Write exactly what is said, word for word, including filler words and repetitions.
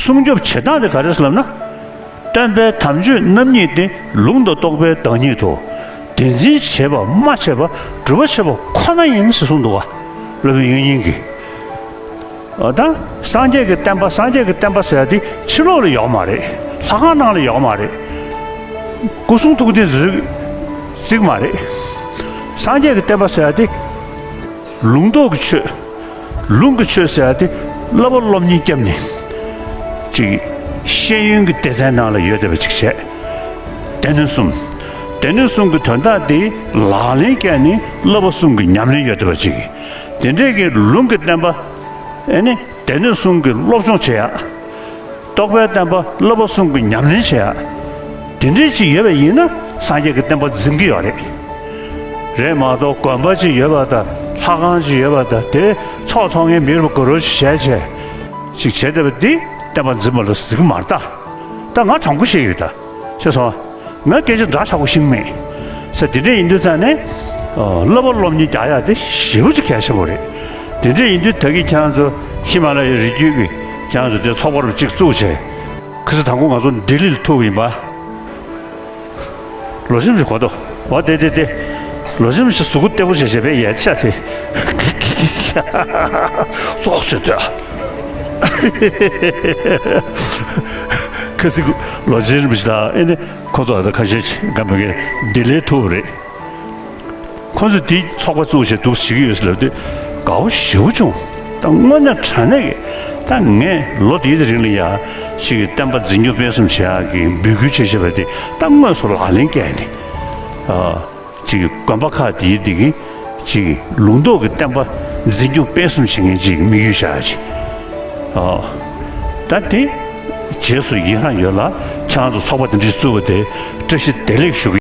སྲུང་སྐྱོབ་བྱེད་སྟངས་དེ་ག་རེ་ཟེར་ལབ་ན། སྟོན་པའི་དམ་ཆོས་རྣམ་གཉིས་ཏེ། ལུང་དང་རྟོགས་པའི་བདག་ཉིད་དོ། དེ་འཛིན་བྱེད་པ་སྨྲ་བྱེད་པ། སྒྲུབ་པ་བྱེད་པ་ཁོ་ན་ཡིན་ཞེས་གསུངས་འདུག་བ། སློབ་དཔོན་དབྱིག་གཉེན་གྱིས། ཨ། ད་སངས་རྒྱས་ཀྱི་བསྟན་པ། སངས་རྒྱས་ཀྱི་བསྟན་པ་ཟེར་ཡ་དེ་ཕྱི་ལོགས་ལ་ཡོད་མ་རེད། ལྷ་ཁང་ནང་ལ་ཡོད་མ་རེད། སྐུ་གསུང་ཐུགས་རྟེན་ཟེར་ཟིག་མ་རེད། སངས་རྒྱས་ཀྱི་བསྟན་པ་ཟེར་ཡ་དེ། ལུང་རྟོགས་ཀྱི་ཆོས། ལུང་གི་ཆོས་ཟེར་ཡ་དེ། བསླབ་པ་སློབ་གཉེར་བརྒྱབ་ནས། ཅིག་ཤེས་ཡོན་གྱི་སྡེ་ཚན་ནང་ལ་ཡོད་བསྡད་པ་ཅིག་བྱས། སྡེ་སྣོད་གསུམ། སྡེ་སྣོད་གསུམ་གྱི་དོན་དག་དེ་ལག་ལེན་བཀལ་ནས་བསླབ་པ་གསུམ་གྱི་ཉམས་ལེན་ཡོད་བསྡད་པ་ཅིག། དེ་འདྲས་ཀྱི་ལུང་གི་བསྟན་པ། ཨེ་ནི་སྡེ་སྣོད་གསུམ་གྱི་སློབ་སྦྱོང་བྱེད་ཡ། རྟོགས་པའི་བསྟན་པ་བསླབ་པ་གསུམ་གྱི་ཉམས་ལེན་བྱེད་ཡ། དེ་འདྲས་ཅིག་ཡོད་པ་ཡིན་ན་སངས་རྒྱས་ཀྱི་བསྟན་པ་འཛིན་གྱི་ཡོད་རེད། རེད་མ་གཏོགས་དགོན་པ་ཅིག་ཡོད་པ་དང་ལྷ་ཁང་ཅིག་ཡོད་པ་དང་དེ་ཚོགས་འཚོགས་མཁན་མི་རུ་ག་རུ་ཞིག་བྱས་བྱས་ཅིག་བྱས་བསྡད་པ་འདི་བསྟན་པ་འཛིན་པ་ལ་ཟེར་གི་མ་རེད་ད། ད་ང་དྲང་པོ་བཤད་ཡོད་ད། ཤེས་སོང་། ང་སྐད་ཆ་འདྲ་ཆགས་པོ་ཤེས་མེད། ས་དེ་འདྲ་ཡིན་དུས་ཙང་ནས། ཨ། བསླབ་པ་སློབ་གཉེར་རྒྱག་ཡ་དེ་ཞེ་པོ་ཅིག་གལ་ཆེན་པོ་རེད། དེ་འདྲ་ཡིན་དུས་ད་གིན་ཁྱེད་རང་ཚོ་ཧི་མ་ལ་ཡའི་རི་རྒྱུད་ཀྱི་ཁྱེད་རང་ཚོ་དེ་ཚོགས་པ་རུ་གཅིག་བཙུགས་བྱས། ཁ་སང་དང་པོ་ང་ཚོ་ལྡི་ལི་ལ་ཐུག་པ་ཡིན་པ། ལོ་ཆེན་ཞིག་གོ་དོ། འོ་དེ་དེ་དེ། ལོ་ཆེན་ཞིག་གཟུགས་པོ་བརྟན་པོ་བྱས་བྱས་པས་ཡལ་ཆ་དེ། ཙོག་བྱེད་དོ། ཁ་སང་ལོ་ཆེན་རིན་པོ་ཆེ་དང་ཨེ་ནི་ཁོ་ཚོ་ད་ཁ་ཤས་ཅིག་ག་མེད་མཁན་ལྡི་ལིར་ཐུག་པ་རེད། ཁོ་ཚོས་དེ་ཚོགས་པ་བཙུགས་བྱས་འདུག་བྱེད་ཀྱི་ཡོད་ཟེར་ལབ་དུས་དགའ་པོ་ཞེ་པོ་བྱུང་། ད་དངོས་གནས་དྲང་གནས་ཀྱི་ད་ངས་ལོ་འདིའི་རིང་ལ་ཡ་ཅིག་གི་བསྟན་པ་འཛིན་སྐྱོང་སྤེལ་གསུམ་བྱེད་ཡག་གི་འབོད་སྐུལ་བྱེད་བྱེད་པ་དེ་ད་དངོས་སུ་ལག་ལེན་བཀལ་ནས། ཨ། ཅིག་གི་དགོན་པ་ཁག་དེའི་དེ་གི་ཅིག་གི་ལུང་རྟོགས་ཀྱི་བསྟན་པ་འཛིན་སྐྱོང་སྤེལ་གསུམ་བྱེད་མཁན་ཅིག་དམིགས་ཡུལ་བཞག་ཡ་ཅིག། ཨ། ད་དེ་རྗེས་སུ་ཡི་རང་ཡོད་ལ་ཁྱེད་རང་ཚོ་ཚོགས་པ་དེ་འདྲ་བཙུགས་པ་དེ་བཀྲ་ཤིས་བདེ་ལེགས་ཞུ་གི།